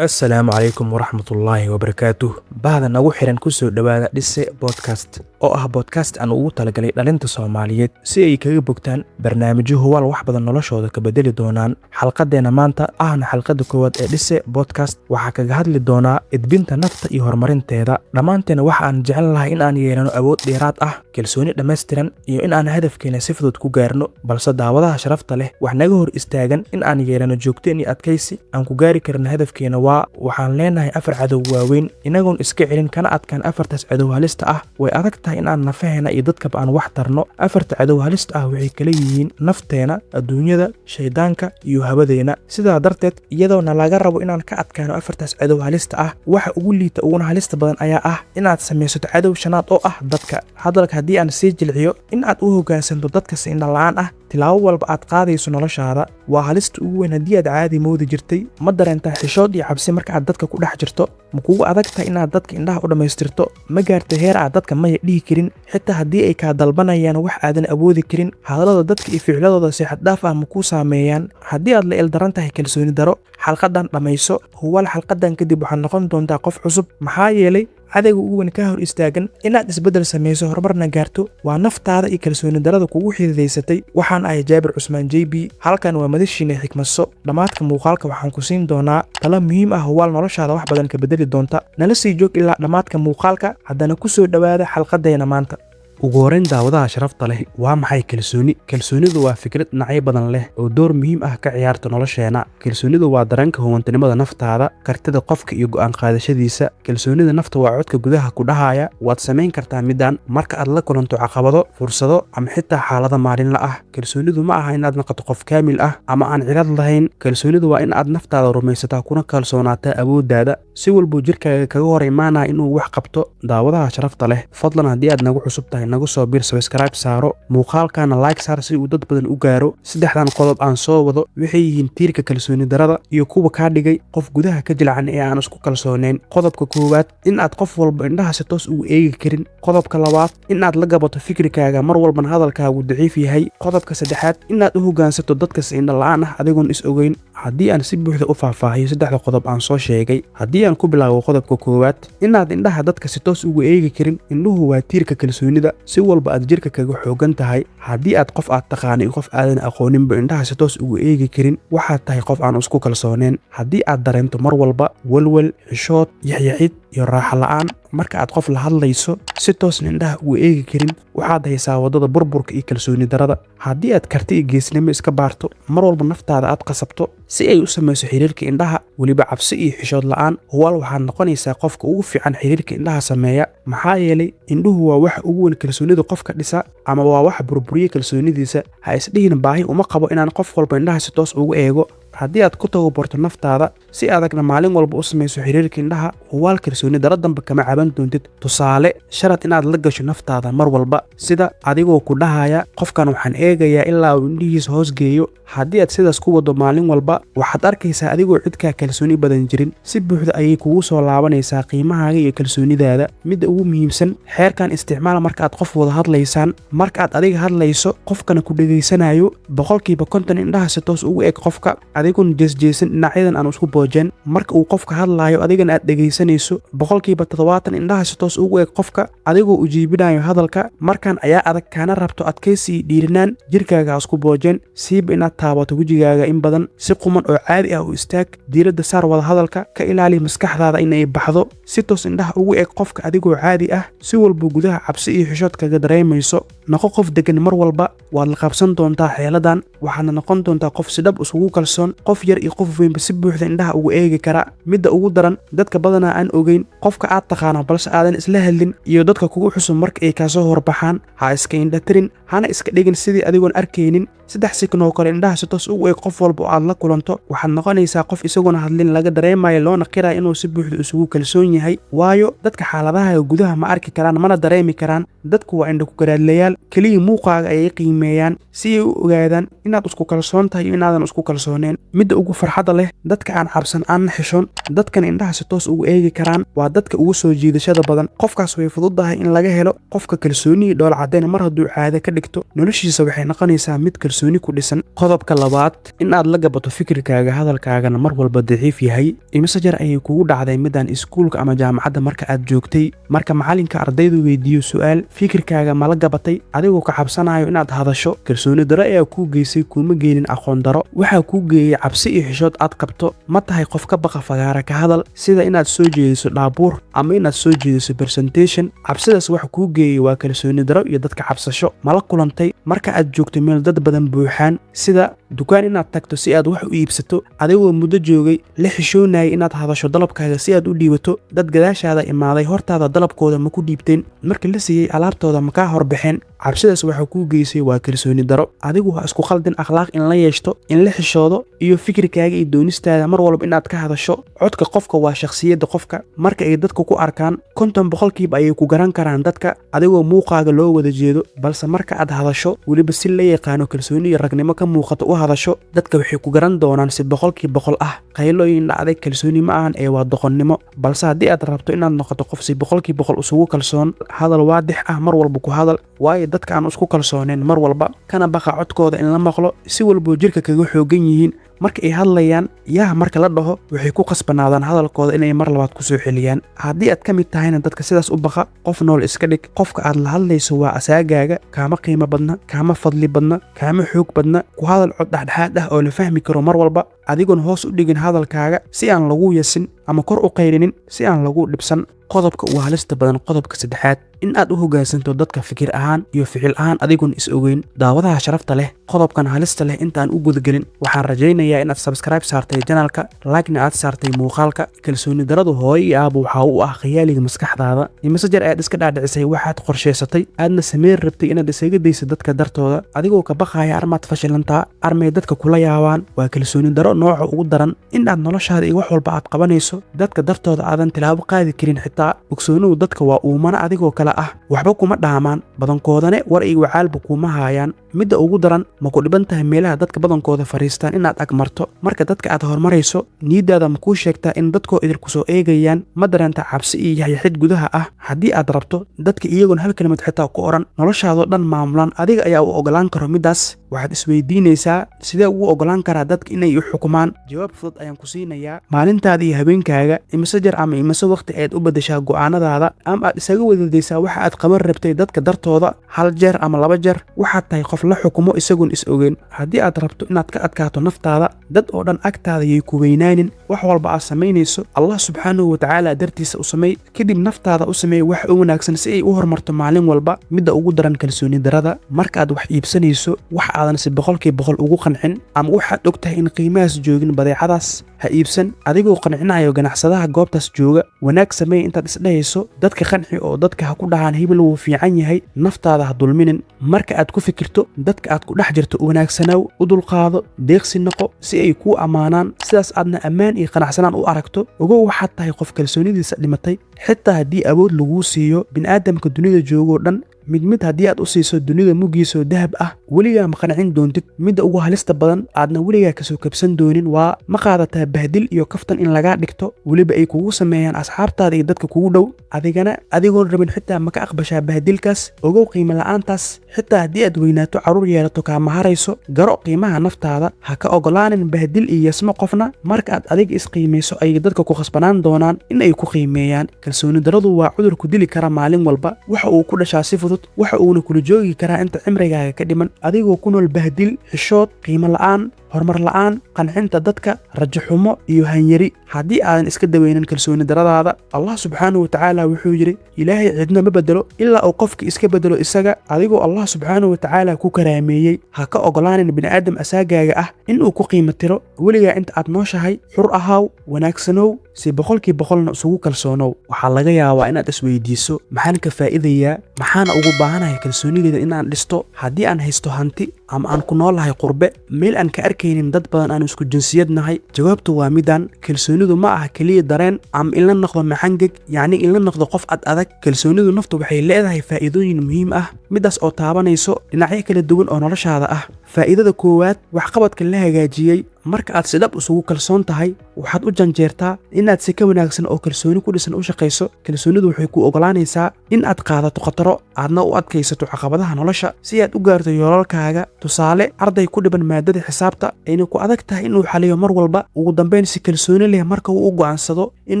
Assalaamu calaykum waraxmatullaahi wabarakaatuh. Bahda nagu xiran, kusoo dhowaada Dhise Podcast, oo ah podcast aan ugu talagalay dhalinta Soomaaliyeed si ay kaga bogtaan barnaamijyo hubaal wax badan noloshooda ka bedeli doonaan. Xalqadeenna maanta ahna xalqadda koowaad ee Dhise Podcast waxaa kaga hadli doonaa edbinta nafta iyo horumarinteeda. Dhammaanteena waxa aan jecel lahay in aan yeelano awood dheeraad ah, kalsooni dhammaystiran iyo in aan hadafkeena si fudud ku gaarno. Balse daawadaha sharafta leh, wax naga hor istaagan in aan yeelano joogteen iyo adkaysi aan ku gaari karno hadafkeena waa waxaan leenahay afar cadow waaweyn. Inagoon iska celin kana adkaan afartaas cadow halista ah, way adag tahay in aan nafaheena iyo dadkaba aan wax tarno. Afarta cadow halista ah waxay kala yihiin nafteena, adduunyada, shaydaanka iyo hawadeena. Sidaa darteed, iyadoona laga rabo inaan ka adkaano afartaas cadow halista ah, waxa ugu liita uguna halista badan ayaa ah inaad samaysato cadow shanaad oo ah dadka. Hadalka haddii aan sii jilciyo, in aad u hoggaansanto dadka si indhala-aan ah tilaabo walba aad qaadayso noloshaada waa halista ugu weyn. Haddii aad caadi moodi jirtay, ma dareentaa xishood iyo cabsi marka aad dadka ku dhex jirto? Ma kugu adag tahay inaad dadka indhaha u dhammaystirto? Ma gaartay heer aad dadka maya dhihi karin, xitaa haddii ay kaa dalbanayaan wax aadan awoodi karin? Hadallada dadka iyo ficladooda si xaddhaaf ah ma kuu saameeyaan? Haddii aad la ildaran tahay kalsooni daro, xalqadan dhammayso. Huwal xalqadan kadib waxaad noqon doontaa qof cusub, maxaa yeelay cadayga ugu weyn kaa hor istaagan inaad isbeddel samayso, horumarna gaarto, waa naftaada iyo kalsooni darada kugu xididaysatay. Waxaan ahay Jaabir Cusmaan J B, halkan waa madashiina Xikmadso. Dhammaadka muuqaalka waxaan ku siin doonaa talo muhiim ah, huwaal noloshaada wax badan ka bedeli doonta. Nala sii joog ilaa dhammaadka muuqaalka. Haddana ku soo dhowaada xalqadeena maanta. Ugu horrayn, daawadaha sharafta leh, waa maxay kalsooni? Kalsoonidu waa fikrad dhinacyo badan leh oo door muhiim ah ka ciyaarta nolosheena. Kalsoonidu waa dareenka hubantinimada naftaada, kartida qofka iyo go'aan qaadashadiisa. Kalsoonida nafta waa codka gudaha ku dhahaya "Waad samayn kartaa midaan" marka aad la kulanto caqabado, fursado ama xitaa xaalado maalinla ah. Kalsoonidu ma aha inaad noqoto qof kaamil ah ama aan cilad lahayn. Kalsoonidu waa in aad naftaada rumaysataa kuna kalsoonaataa awooddaada, si walbuu jirkaaga kaga hor imaanaya inuu wax qabto. Daawadaha sharafta leh, fadlan haddii aad nagu cusub tahay, nagu soo bir, subscribe saaro, muuqaalkana like saar si uu dad badan u gaaro. Saddexdan qodob aan soo wado waxay yihiin tiirka kalsooni darada iyo kuwa kaa dhigay qof gudaha ka jilcan ee aan isku kalsoonayn. Qodobka koowaad, in aad qof walba indhaha si toos ugu eegi karin. Qodobka labaad, in aad la gabato fikirkaaga, mar walbana hadalkaagu daciif yahay. Qodobka saddexaad, inaad u hoggaansato dadka si indho la'aan ah adigoon is ogeyn. Haddii aan si buuxda u faahfaahiyo saddexda qodob aan soo sheegay, haddii aan ku bilaabo qodobka koowaad, inaad indhaha dadka si toos ugu eegi karin. Indhuhu waa tiirka kalsoonida. Si walba aad jirka kaga xoogan tahay, haddii aad qof aad taqaana iyo qof aadan aqooninba indhaha si toos ugu eegi karin, waxaad tahay qof aan isku kalsooneyn. Haddii aad dareento mar walba welwel, xishood, yaxyaxid iyo raaxo la'aan marka aad qof la hadlayso, si toosna indhaha ugu eegi karin, waxaad haysaa waddada burburka iyo kalsooni darada. Haddii aad karti iyo geesnimo iska baarto, mar walba naftaada aad qasabto si ay u samayso xiriirka indhaha, weliba cabsi iyo xishood la'aan, huwaal waxaad noqonaysaa qofka ugu fiican xiriirka indhaha sameeya, maxaa yeelay indhuhu waa waxa ugu weyn kalsoonida qofka dhisa ama waa waxa burburiya kalsoonidiisa. Ha isdhihin "Baahi uma qabo inaan qof walba indhaha si toos ugu eego." Haddii aad ku tababarto naftaada, si adagna maalin walba u samayso xiriirka indhaha, huwaal kalsooni daro dambe kama caban doontid. Tusaale, sharad inaad la gasho naftaada mar walba, sida adigoo ku dhahaya "Qofkan waxaan eegayaa ilaa uu indhihiisa hoos geeyo." Haddii aad sidaas ku wado maalin walba, waxaad arkaysaa adigoo cidkaa kalsooni badan jirin. Si buuxda ayay kugu soo laabanaysaa qiimahaaga iyo kalsoonidaada. Midda ugu muhiimsan, xeerkan isticmaal marka aad qof wada hadlaysaan. Marka aad adiga hadlayso, qofkana ku dhegaysanayo, 50% indhaha si toos ugu eg qofka, adigoon jeesjeesan, dhinacyadan aan isku boojeen. Marka uu qofka hadlaayo, adigana aad dhegaysanayso, 70% indhaha si toos ugu eg qofka, adigoo ujiibinayo hadalka. Markan ayaa adag, kaana rabto adkaysi iyo dhiirinaan. Jirkaaga ha isku boojeen, siiba inaad taabato wejigaaga in badan. Si quman oo caadi ah u istaag, diiradda saar wada hadalka, ka ilaali maskaxdaada inay baxdo. Si toos indhaha ugu eg qofka adigoo caadi ah, si walba gudaha cabsi iyo xishood kaga dareemayso. Noqo qof degan mar walba. Waad la qabsan doontaa xeeladan, waxaadna noqon doontaa qof si dhab isugu kalsoon, qof yar iyo qof weynba si buuxda indhaha ugu eegi kara. Midda ugu daran, dadka badanaa aan ogeyn, qofka aad taqaano balse aadan isla hadlin iyo dadka kugu xusub, marka ay kaasoo horbaxaan, ha iska indhatirin, hana iska dhigin sidii adigoon arkaynin. 3 second oo kale indhaha si toos ugu eeg qof walba oo aad la kulanto. Waxaad noqonaysaa qof isagoona hadlin laga dareemayo, loona qiraya inuu si buuxda isugu kalsoon yahay, waayo dadka xaaladaha gudaha ma arki karaan mana dareemi karaan. Dadku waa indha ku garaadlayaal, keliya muuqaaga ayay qiimeeyaan si ay u ogaadaan inaad isku kalsoon tahay iyo inaadan isku kalsooneen. Midda ugu farxadda leh, dadka aan cabsan, aanna xishoon, dadkan indhaha si toos ugu eegi karaan, waa dadka ugu soo jiidashada badan. Qofkaas way fududahay in laga helo. Qofka kalsooni iyo dhool caddayn mar hadduu caado ka dhigto, noloshiisa waxay noqonaysaa mid kalsooni. Kalsooni ku dhisan. Qodobka labaad, in aad la gabato fikirkaaga, hadalkaagana mar walba daciif yahay. Imise jeer ayay kugu dhacday midaan iskuulka ama jaamacadda marka aad joogtay, marka macalinka ardaydu weydiiyo su'aal, fikirkaaga mala gabatay adigoo ka cabsanayo inaad hadasho? Kalsooni daro ayaa kuu geysay, kuuma geenin aqoon daro. Waxaa kuu geeyey cabsi iyo xishood aad qabto. Ma tahay qof ka baqa fagaara ka hadal, sida inaad soo jeediso dhaabuur ama inaad soo jeediso presentation? Cabsidaas waxa kuu geeyey waa kalsooni daro iyo dadka cabsasho. Mala kulantay marka aad joogto meel dad badan buuxaan, sida dukaan inaad tagto si aad wax u iibsato, adigoo muddo joogay la xishoonayay inaad hadasho dalabkaaga si aad u dhiibato? Dad gadaashaada imaaday hortaada dalabkooda ma ku dhiibteen? Marka la siiyey alaabtooda ma kaa horbaxeen? Cabsidaas waxa kuu geysay waa kalsooni daro. Adigu ha isku khaldin akhlaaq in la yeeshto, in la xishoodo, iyo fikirkaaga iyo doonistaada mar walba inaad ka hadasho. Codka qofka waa shakhsiyadda qofka. Marka ay dadka ku arkaan, 50% ayay ku garan karaan dadka adigoo muuqaaga loo wada jeedo, balse marka aad hadasho, weliba si la yaqaano kalsooni iyo ragnimo ka muuqato u hadasho, dadka waxay ku garan doonaan si 100% ah. Qaylooyin dhacday kalsooni ma ahan ee waa doqonnimo. Balse haddii aad rabto inaad noqoto qof si 100% isugu kalsoon, hadal waadix ah mar walba ku hadal, waayo dadka aan isku kalsooneen mar walba kana baqa codkooda in la maqlo, si walboo jirka kaga xoogan yihiin, marka ay hadlayaan yaha marka la dhaho waxay ku qasbanaadaan hadalkooda inay mar labaad ku soo celiyaan. Haddii aad ka mid tahayna dadka sidaas u baqa, qof nool iska dhig. Qofka aad la hadlayso waa asaagaaga, kaama qiimo badna, kaama fadli badna, kaama xoog badna. Ku hadal cod dhexdhexaad ah oo la fahmi karo mar walba, adigoon hoos u dhigin hadalkaaga si aan lagu yasin ama kor u qaylinin si aan lagu dhibsan. Qodobka ugu halista badan, qodobka saddexaad, in aad u hoggaansanto dadka fikir ahaan iyo ficil ahaan adigoon is ogeyn. Daawadaha sharafta leh, qodobkan halista leh intaan u gudagelin, waxaan rajaynayaa inaad subscribe saartay channelka, like-na aad saartay muuqaalka. Kalsooni daradu hooyo iyo aaba waxaa u ah khiyaaliga maskaxdaada. Imise jeer ayaad iska dhaadhicisay waxaad qorshaysatay, aadna sameyn rabtay inaad isaga daysa dadka dartooda, adigoo ka baqaya armaad fashilantaa, armay dadka kula yaabaan? Waa kalsooni daro nooca ugu daran, in aad noloshaada iyo wax walba aad qabanayso dadka dartooda aadan tilaabo qaadi karin xitaa. Ogsoonuhu, dadka waa uumana adigoo kale ah, waxba kuma dhaamaan, badankoodane war iyo wacaalba kuma haayaan. Midda ugu daran, ma ku dhiban tahay meelaha dadka badankooda fadhiistaan inaad ag marto? Marka dadka aad horumarayso, niyaddaada ma kuu sheegtaa in dadkoo idinku soo eegayaan? Ma dareenta cabsi iyo yaxyaxid gudaha ah? Haddii aad rabto dadka iyagoon hal kelimad xitaa ku odhan noloshaadoo dhan maamulaan, adiga ayaa u ogolaan karo middaas. Waxaad isweydiinaysaa, sidee ugu ogolaan karaa dadka inay i xukumaan? Jawaab fudud ayaan ku siinayaa. Maalintaada iyo habeenkaaga imise jeer ama imise waqti ayaad u beddeshaa go'aanadaada ama aad isaga wadadaysaa waxa aad qaban rabtay dadka dartooda? Hal jeer ama laba jeer? Waxaad tahay qof la xukumo isagoon is ogeyn. Haddii aad rabto inaad ka adkaato naftaada, dad oo dhan agtaada yay ku weynaanin. Wax walba aad samaynayso Allah subxaanahu watacaala dartiisa u samey, kadib naftaada u sameey wax u wanaagsan si ay u horumarto maalin walba. Midda ugu daran, kalsooni darada marka aad wax iibsanayso, wax aadan si 100% ugu qancin ama waxaad og tahay in qiimahaas joogin badeecadaas, ha iibsan adigoo qancinayo ganacsadaha goobtaas jooga. Wanaag sameey intaad isdhahayso, dadka qanci oo dadka ha ku dhahaan hebel wuu fiican yahay, naftaada ha dulminin. Marka aad ku fikirto dadka aad ku dhex jirto, wanaagsanaaw, u dulqaado, deeqsi noqo si ay kuu ammaanaan, sidaas aadna ammaan iyo qanacsanaan u aragto. Ogow, waxaad tahay qof kalsoonidiisa dhimatay. Xitaa haddii awood laguu siiyo, bini'aadamka dunida joogoo dhan mid mid haddii aad u siiso dunida muggiisoo dahab ah, weligaa ma qancin doontid. Midda ugu halista badan aadna weligaa kasoo kabsan doonin waa, ma qaadataa bahdil iyo kaftan in lagaa dhigto, weliba ay kugu sameeyaan asxaabtaada iyo dadka kugu dhow, adigana adigoon rabin xitaa ma ka aqbashaa bahdilkaas? Ogow, qiimo la'aantaas xitaa haddii aad weynaato, carruur yeelato, kaama harayso. Garo qiimaha naftaada, ha ka ogolaanin bahdil iyo yasmo qofna. Marka aad adiga isqiimayso ayay dadka ku khasbanaan doonaan in ay ku qiimeeyaan. Kalsooni daradu waa cudur ku dili kara maalin walba. Waxa uu ku dhashaa si fudud, waxa uuna kula joogi karaa inta cimrigaaga ka dhiman, adigoo ku nool bahdil, xishood, qiimo la'aan, horumar la'aan, qancinta dadka, rajo xumo iyo hanyari, haddii aadan iska daweynin kalsooni daradaada. Allah subxaanahu watacaala wuxuu yidhi: "Ilaahay cidna ma bedelo ilaa uu qofka iska bedelo isaga." Adigoo Allah subxaanahu watacaala ku karaameeyey, ha ka ogolaanin bini'aadam asaagaaga ah inuu ku qiimo tiro. Weligaa inta aad nooshahay xur ahaaw, wanaagsanow, si 100%na isugu kalsoonow. Waxaa laga yaabaa inaad isweydiiso, maxaan ka faa'iidayaa, maxaana ugu baahanahay kalsoonideeda inaan dhisto haddii aan haysto hanti ama aan ku noolahay qurbe, meel aan ka arkaynin dad badan aan isku jinsiyad nahay? Jawaabtu waa midaan: kalsoonidu ma aha keliya dareen ama in la noqdo maxangeg, yacni in la noqdo qof ad adag. Kalsoonidu naftu waxay leedahay faa'iidooyin muhiim ah, midaas oo taabanayso dhinacyo kala duwan oo noloshaada ah. Faa'iidada koowaad, waxqabadka la hagaajiyey. Marka aad si dhab isugu kalsoon tahay, waxaad u janjeertaa inaad si ka wanaagsan oo kalsooni ku dhisan u shaqayso. Kalsoonidu waxay ku ogolaanaysaa in aad qaadato khataro, aadna u adkaysato caqabadaha nolosha si aad u gaarto yoolalkaaga. Tusaale, arday ku dhiban maadada xisaabta ayna ku adag tahay inuu xaliyo mar walba, ugu dambeyn si kalsooni leh marka uu u go'aansado in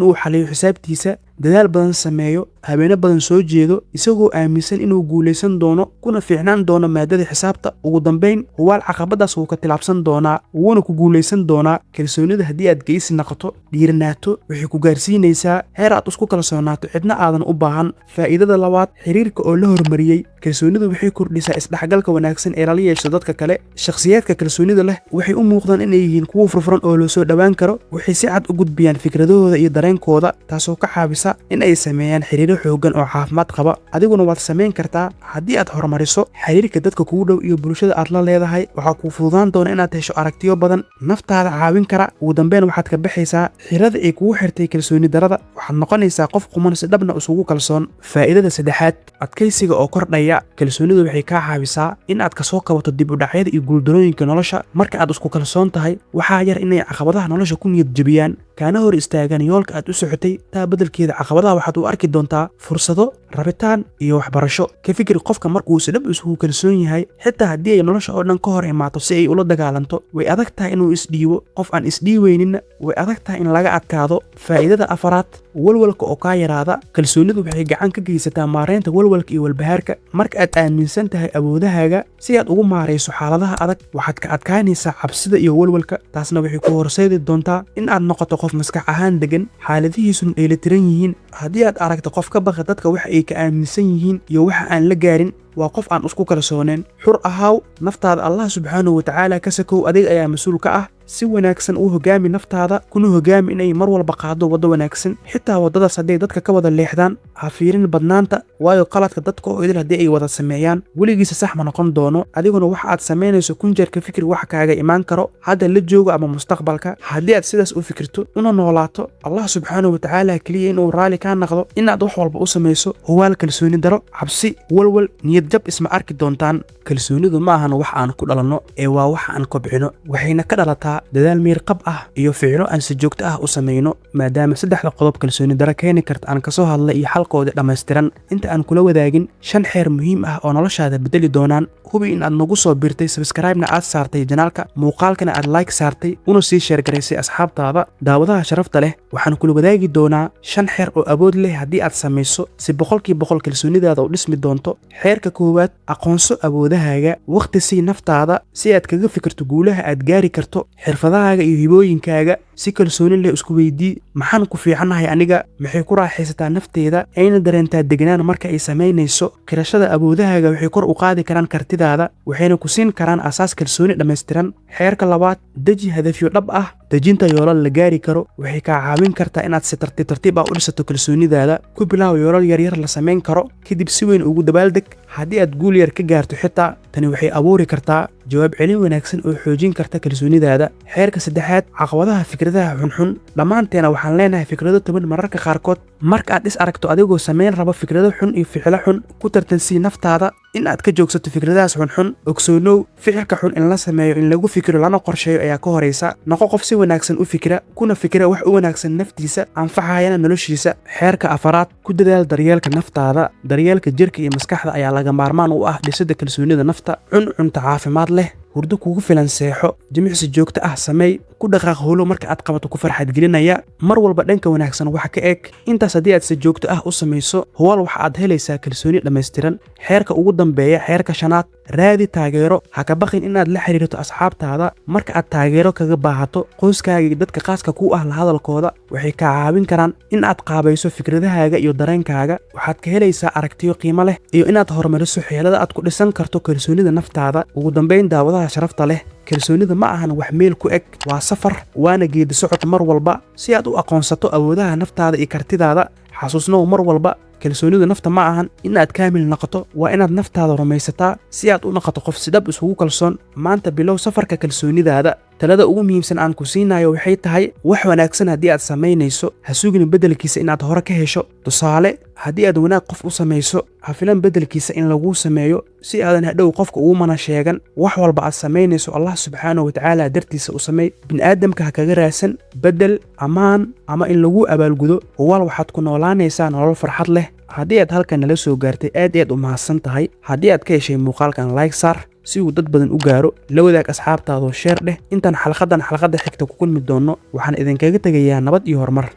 uu xaliyo xisaabtiisa, dadaal badan sameeyo, habeeno badan soo jeedo, isagoo aaminsan inuu guulaysan doono kuna fiicnaan doono maadada xisaabta, ugu dambeyn hubaal caqabadaas wuu ka tilaabsan doonaa, wuuna ku guulaysan doonaa. Kalsoonida haddii aad geysi noqoto, dhiiranaato, waxay ku gaarsiinaysaa heer aad isku kalsoonaato, cidna aadan u baahan. Faa'iidada labaad, xiriirka oo la hormariyey. Kalsoonidu waxay kordhisaa isdhexgalka wanaagsan ee lala yeesho dadka kale. Shakhsiyaadka kalsoonida leh waxay u muuqdaan inay yihiin kuwo furfuran oo loo soo dhowaan karo. Waxay si cad u gudbiyaan fikradahooda iyo dareenkooda, taasoo ka caawisa in ay sameeyaan xiriiro xooggan oo caafimaad qaba. Adiguna waad samayn kartaa haddii aad horumariso xiriirka dadka kugu dhow iyo bulshada aad la leedahay. Waxaa kuu fududaan doona inaad hesho aragtiyo badan naftaada caawin kara. Ugu dambeyn, waxaad ka baxaysaa xirada ay kugu xirtay kalsooni darada. Waxaad noqonaysaa qof quman, si dhabna isugu kalsoon. Faa'iidada saddexaad, adkaysiga oo kordhaya. Kalsoonidu waxay kaa caawisaa in aad kasoo kabato dib u dhacyada iyo guuldarooyinka nolosha. Marka aad isku kalsoon tahay, waxaa yar inay caqabadaha nolosha ku niyad jebiyaan, kaana hor istaagaan yoolka aad u socotay. Taa beddelkeeda, caqabadaha waxaad u arki doontaa fursado, rabitaan iyo waxbarasho. Ka fikir, qofka markuu si dhab isugu kalsoon yahay, xitaa haddii ay nolosha oo dhan ka hor imaato si ay ula dagaalanto, way adag tahay inuu isdhiibo. Qof aan isdhiibayninna way adag tahay in laga adkaado. Faa'iidada afaraad, walwalka oo kaa yaraada. Kalsoonidu waxay gacan ka geysataa maareynta walwalka iyo walbahaarka. Marka aad aaminsan tahay awoodahaaga si aad ugu maarayso xaaladaha adag, waxaad ka adkaanaysaa cabsida iyo walwalka. Taasna waxay ku horseedi doontaa in aad noqoto qof maskax ahaan degan, xaaladihiisuna dheelitiran yihiin. Haddii aad aragto qof ka baqa dadka waxa ay ka aaminsan yihiin iyo waxa aan la gaarin, waa qof aan isku kalsooneen. Xur ahaaw naftaada. Allah subxaanahu watacaala ka sakow, adiga ayaa mas-uul ka ah. Si wanaagsan u hogaami naftaada, kuna hogaami inay mar walba qaado waddo wanaagsan, xitaa waddadaas hadday dadka ka wada leexdaan. Ha fiirin badnaanta, waayo qaladka dadka oo idil haddii ay wada sameeyaan, weligiisa sax ma noqon doono. Adiguna waxa aad samaynayso kun jeer ka fikir wax kaaga imaan karo hadda la joogo ama mustaqbalka. Haddii aad sidaas u fikirto una noolaato Allah subxaanahu watacaala keliya inuu raalli kaa naqdo inaad wax walba u samayso, huwaal kalsooni daro, cabsi, walwal, niyad jab isma arki doontaan. Kalsoonidu ma ahan wax aan ku dhalanno ee waa wax aan kobcino, waxayna ka dhalataa dadaal miirqab ah iyo ficilo aan si joogto ah u samayno. Maadaama saddexda qodob kalsooni daro keeni karta aan kasoo hadlay iyo xalkooda dhammaystiran, inta aan kula wadaagin shan xeer muhiim ah oo noloshaada bedeli doonaan, hubi in aad nagu soo biirtay, subscribe-na aad saartay channel-ka, muuqaalkana aad like saartay, una sii share garaysay asxaabtaada. Daawadaha sharafta leh, waxaan kula wadaagi doonaa shan xeer oo awood leh haddii aad samayso si 100% kalsoonidaada u dhismi doonto. Xeerka koowaad, aqoonso awoodahaaga. Wakhti sii naftaada si aad kaga fikirto guulaha aad gaari karto, xirfadahaaga iyo hibooyinkaaga. Si kalsooni leh isku weydii: maxaan ku fiicannahay aniga? Maxay ku raaxaysataa nafteeda ayna dareentaa degnaan marka ay samaynayso? Qirashada awoodahaaga waxay kor u qaadi karaan kartidaada, waxayna ku siin karaan asaas kalsooni dhammaystiran. Xeerka labaad, deji hadafyo dhab ah. Dejinta yoolal la gaari karo waxay kaa caawin kartaa inaad si tartiib tartiib ah u dhisato kalsoonidaada. Ku bilow yoolal yaryar la samayn karo, kadib si weyn ugu dabaaldeg haddii aad guul yar ka gaarto xitaa. Tani waxay abuuri kartaa jawaab celin wanaagsan oo xoojin karta kalsoonidaada. Xeerka saddexaad, caqabadaha fikradaha xunxun. Dhammaanteena waxaan leenahay fikrado toban mararka qaarkood. Marka aad is aragto adigoo samayn rabo fikrado xun iyo ficilo xun, ku tartansii naftaada in aad ka joogsato fikradahaas xunxun. Ogsoonow, ficilka xun in la sameeyo in lagu fikiro lana qorsheeyo ayaa ka horaysa. Noqo qof si wanaagsan u fikira, kuna fikira wax u wanaagsan naftiisa, anfacayana noloshiisa. Xeerka afaraad, ku dadaal daryeelka naftaada. Daryeelka jirka iyo maskaxda ayaa laga maarmaan u ah dhisidda kalsoonida nafta. Cun cunto caafimaad leh, hurdo kugu filan seexo, jimicsi joogto ah sameey, ku dhaqaaq howlo marka aad qabato ku farxad gelinaya. Mar walba dhanka wanaagsan wax ka eeg. Intaas haddii aad si joogto ah u samayso, huwal waxa aad helaysaa kalsooni dhammaystiran. Xeerka ugu dambeeya, xeerka shanaad, raadi taageero. Ha ka baqin inaad la xiriirto asxaabtaada marka aad taageero kaga baahato. Qoyskaaga iyo dadka khaaska ku ah la hadalkooda waxay kaa caawin karaan in aad qaabayso fikradahaaga iyo dareenkaaga. Waxaad ka helaysaa aragtiyo qiimo leh iyo inaad horumariso xeelada aad ku dhisan karto kalsoonida naftaada. Ugu dambayn, daawadaha sharafta leh, kalsoonida ma ahan wax meel ku eg, waa safar, waana geedi socod mar walba si aad u aqoonsato awoodaha naftaada iyo kartidaada. Xasuusnow mar walba, kalsoonidu nafta ma ahan in aad kaamil noqoto, waa inaad naftaada rumaysataa si aad u noqoto qof si dhab isugu kalsoon. Maanta bilow safarka kalsoonidaada. Talada ugu muhiimsan aan ku siinayo waxay tahay: wax wanaagsan haddii aad samaynayso, ha sugin beddelkiisa inaad hore ka hesho. Tusaale, haddii aad wanaag qof u samayso, ha filan beddelkiisa in laguu sameeyo, si aadan hadhow qofka ugu mana sheegan. Wax walba aad samaynayso, Allah subxaanahu watacaala dartiisa u samey. Bini'aadamka ha kaga raadsan beddel, ammaan ama in laguu abaalgudo. Huwaal waxaad ku noolaanaysaa nolol farxad leh. Haddii aad halkan nala soo gaartay, aad iyo aad u mahadsan tahay. Haddii aad ka heshay muuqaalkan, like saar si uu dad badan u gaaro. La wadaag asxaabtaadoo share dheh. Intaan xalqadan xalqadda xigta ku kulmi doonno, waxaan idinkaga tegayaa nabad iyo horumar.